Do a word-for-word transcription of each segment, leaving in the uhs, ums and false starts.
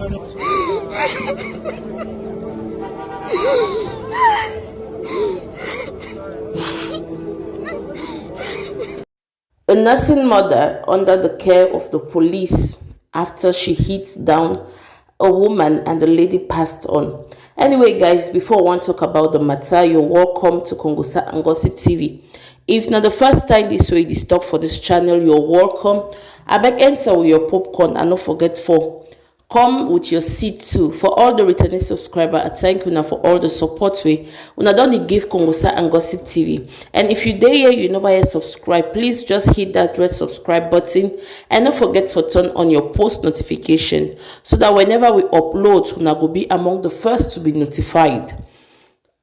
A nursing mother under the care of the police after she hit down a woman and the lady passed on. Anyway, guys, before I want to talk about the matter, you're welcome to Kongosa and Gossip T V. If not the first time this way this talk for this channel, you're welcome. I beg enter with your popcorn and don't forget for come with your seat too. For all the returning subscriber, I thank you now for all the support we una don dey give Kongosa and Gossip T V. And if you dey here, you never yet subscribe, please just hit that red subscribe button and don't forget to turn on your post notification so that whenever we upload, una go be among the first to be notified.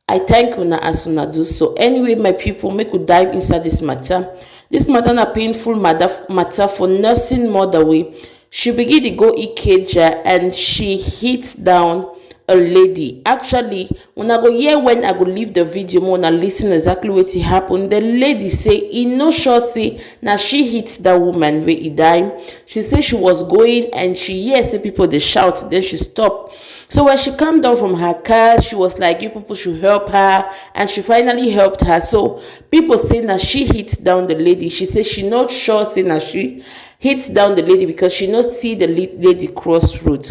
I thank una as una do so. Anyway, my people, make we dive inside this matter. This matter na painful matter, matter for nursing mother way. She begin to go Ikeja and she hit down a lady. Actually, una go hear when I go leave the video more, una listen exactly what happened. The lady say e no sure say na she hit that woman wey e die. She say she was going and she hear say people dey shout, then she stop. So when she came down from her car, she was like, "You people should help her," and she finally helped her. So people say na she hit down the lady. She say she not sure say na she hit down the lady because she not see the le- lady cross road.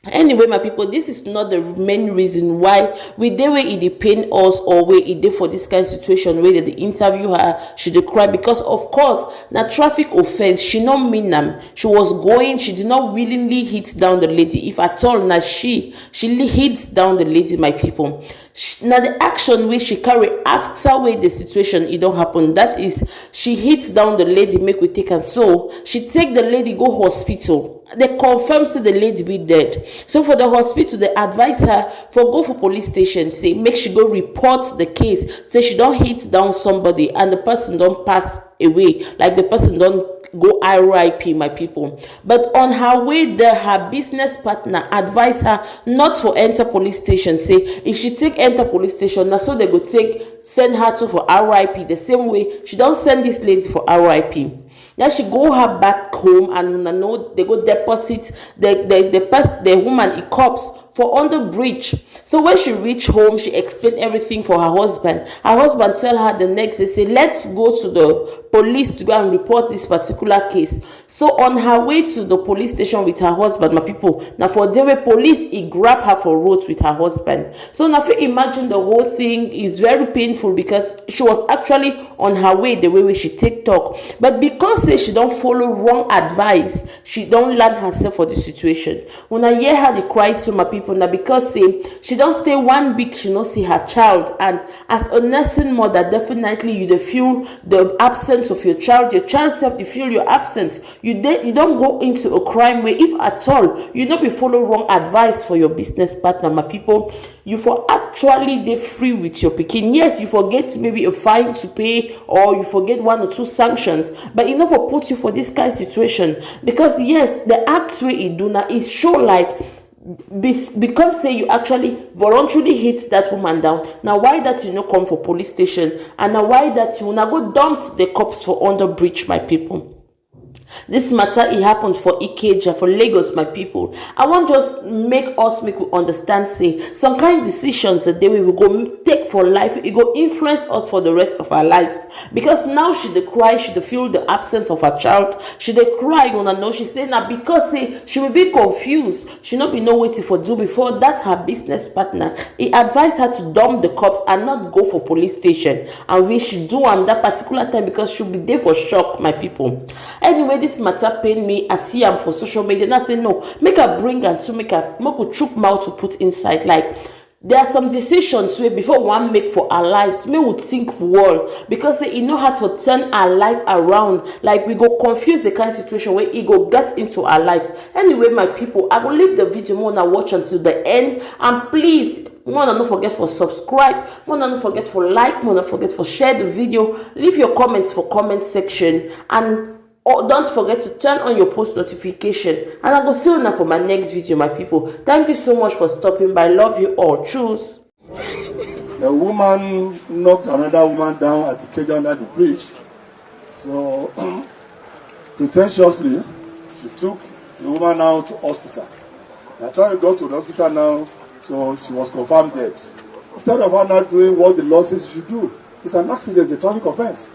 Anyway, my people, this is not the main reason why we dey where e dey pain us or where e dey for this kind of situation where they interview her, she dey cry because of course na traffic offense. She not mean am. She was going. She did not willingly hit down the lady. If at all, na she she li- hit down the lady, my people. Sh- na the action wey she carry after wey the situation e don happen, that is she hit down the lady, make we take am so she take the lady go hospital. They confirm say the lady be dead. So for the hospital they advise her for go for police station, say make she go report the case, say she don hit down somebody and the person don pass away, like the person don go R I P, my people. But on her way there, her business partner advised her not to enter police station, say if she take enter police station, na so they go take send her to for R I P. The same way she don't send this lady for R I P. Then she go her back home and una know they go deposit the the the, pers- the woman in corpse for under bridge. So when she reach home, she explained everything for her husband. Her husband tell her the next day, say, "Let's go to the police to go and report this particular case." So on her way to the police station with her husband, my people, now for the way police, he grabbed her for road with her husband. So now if you imagine the whole thing is very painful because she was actually on her way the way we she take talk. But because say she don't follow wrong advice, she don't learn herself for the situation. When I hear her the cry so, my people, now because say she don't stay one week, she not see her child. And as a nursing mother, definitely you dey feel the absence of your child. Your child self dey feel your absence. You dey you don't go into a crime way if at all you not be follow wrong advice for your business partner, my people. You for actually dey free with your pikin. Yes, you forget maybe a fine to pay or you forget one or two sanctions, but e no for put you for this kind situation. Because yes, the act wey e do now is show like bes- because say you actually voluntarily hit that woman down. Now why that you no come for police station? And now why that you now go dumped the cops for under bridge, my people? This matter, it happened for Ikeja, for Lagos, my people. I want just make us make we understand say some kind decisions that they will go m- take for life, it go influence us for the rest of our lives. Because now she dey cry, she dey feel the absence of her child. She dey cry, una know. She say now because say she will be confused, she not be know wetin for do before that her business partner. He advised her to dump the cops and not go for police station. And we should do am that particular time because she be there for shock, my people. Anyway, this matter pain me. I see am for social media. And I say no, make her bring am to make her make we chook mouth to put inside. Like there are some decisions wey before one make for our lives, may we think well because say e no hard to turn our life around. Like we go confuse the kind situation where e go get into our lives. Anyway, my people, I go leave the video more and watch until the end. And please, more and not forget for subscribe, more and not forget for like, more and not forget for share the video. Leave your comments for comment section and oh, don't forget to turn on your post notification. And I go see you now for my next video, my people. Thank you so much for stopping by. Love you all. Choose. The woman knocked another woman down at Ikeja under the bridge. So, pretentiously, she took the woman out to hospital. By the time we got to the hospital now, so she was confirmed dead. Instead of her not doing what the law says she should do, it's an accident, it's a traffic offense.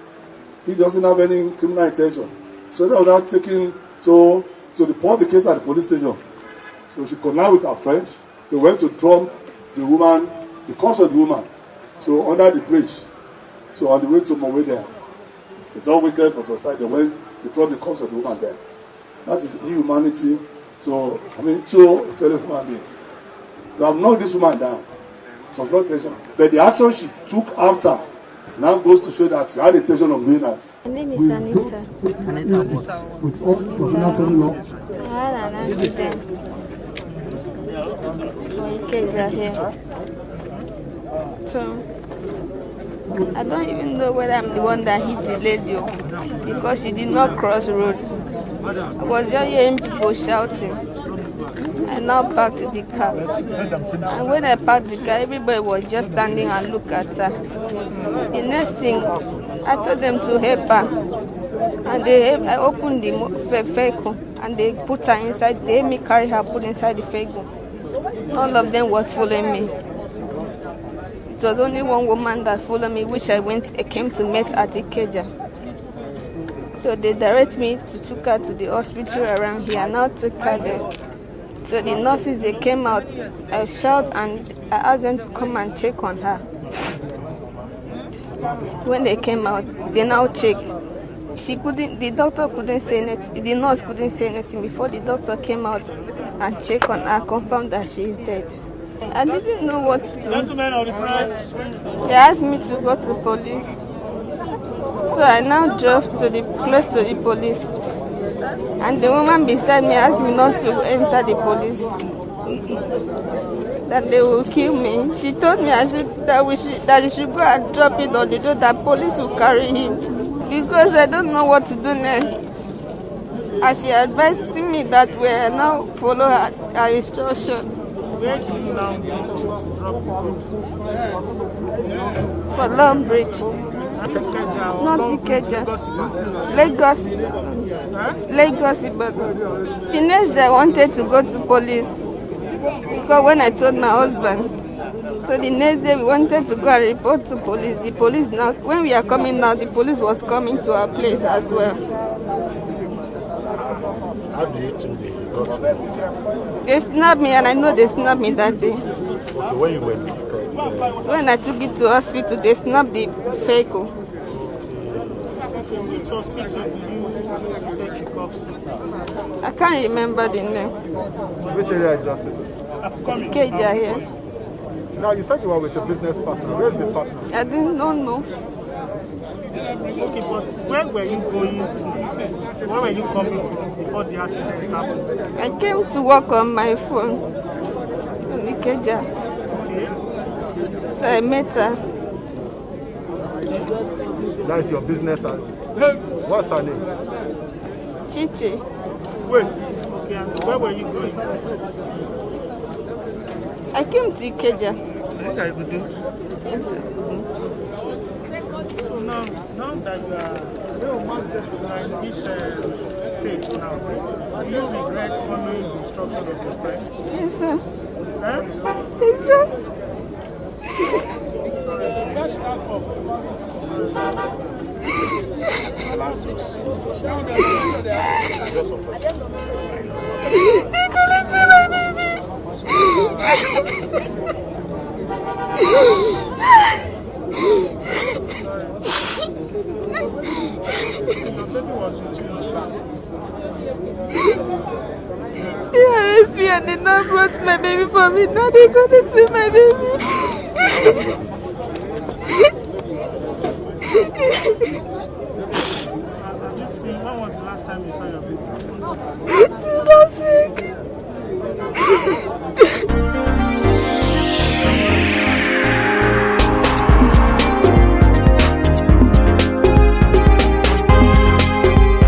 He doesn't have any criminal intention. So they were now taking, so to report the case at the police station. So she connived with her friend. They went to drop the woman, the corpse of the woman. So under the bridge. So on the way to Mowe there, they just waited for some time. They went, they dropped the corpse of the woman there. That is inhumanity. So, I mean, so a fellow human being. You have knocked this woman down. It was not intention. But the action she took after now goes to show that she had intention of doing that. My name is Anita. Anita what? With all the criminal law. I had an accident for Ikeja here. So, I don't even know whether I'm the one that hit the lady o, because she did not cross road. I was just hearing people shouting. I now parked the car. And when I parked the car, everybody was just standing and look at her. The next thing, I told them to help her. And they help, I opened the mo- ve- vehicle and they put her inside. They helped me carry her, put inside the vehicle. None of them was following me. It was only one woman that followed me, which I went, I came to meet at Ikeja. So they direct me to took her to the hospital around here. Now took her there. So the nurses, they came out. I shout and I asked them to come and check on her. When they came out, they now check. She couldn't. The doctor couldn't say anything. The nurse couldn't say anything before the doctor came out and check on her, confirm that she is dead. I didn't know what to do. Gentlemen of the press. They asked me to go to police. So I now drove to the close to the police. And the woman beside me asked me not to enter the police. That they will kill me. She told me I should that we should that she should go and drop it on the door, that police will carry him. Because I don't know what to do next. As she advised me that way, I now follow her, her instruction. Where do you now go to drop the goods? For Long Bridge. Ikeja or Not Long Bridge, Ikeja. Lagos Ibadan? Lagos. Huh? Lagos Ibadan. The next day I wanted to go to police. So when I told my husband, so the next day we wanted to go and report to police. The police now, when we are coming now, the police was coming to our place as well. How do you think they got to you? They snapped me, and I know they snapped me that day. Okay, when you were picked up, uh, When I took it to hospital, they snapped the vehicle. Which hospital do you take the cops to? I can't remember the name. Which area is the hospital? Ikeja here. Now, you said you were with your business partner. Where's the partner? I didn't know. Okay, but where were you going to? Where were you coming from before the accident happened? I came to work on my phone in Ikeja. Okay. So I met her. That's your business as. What's her name? Chichi. Wait. Okay, and where were you going? I came to Ikeja. Yes, sir. So now, now that you are in this uh, state now, do you regret following the instruction of your friend? Yes, sir. Huh? Yes, sir. They couldn't see my baby. They arrest me and they now brought my baby for me. Now they couldn't see my baby.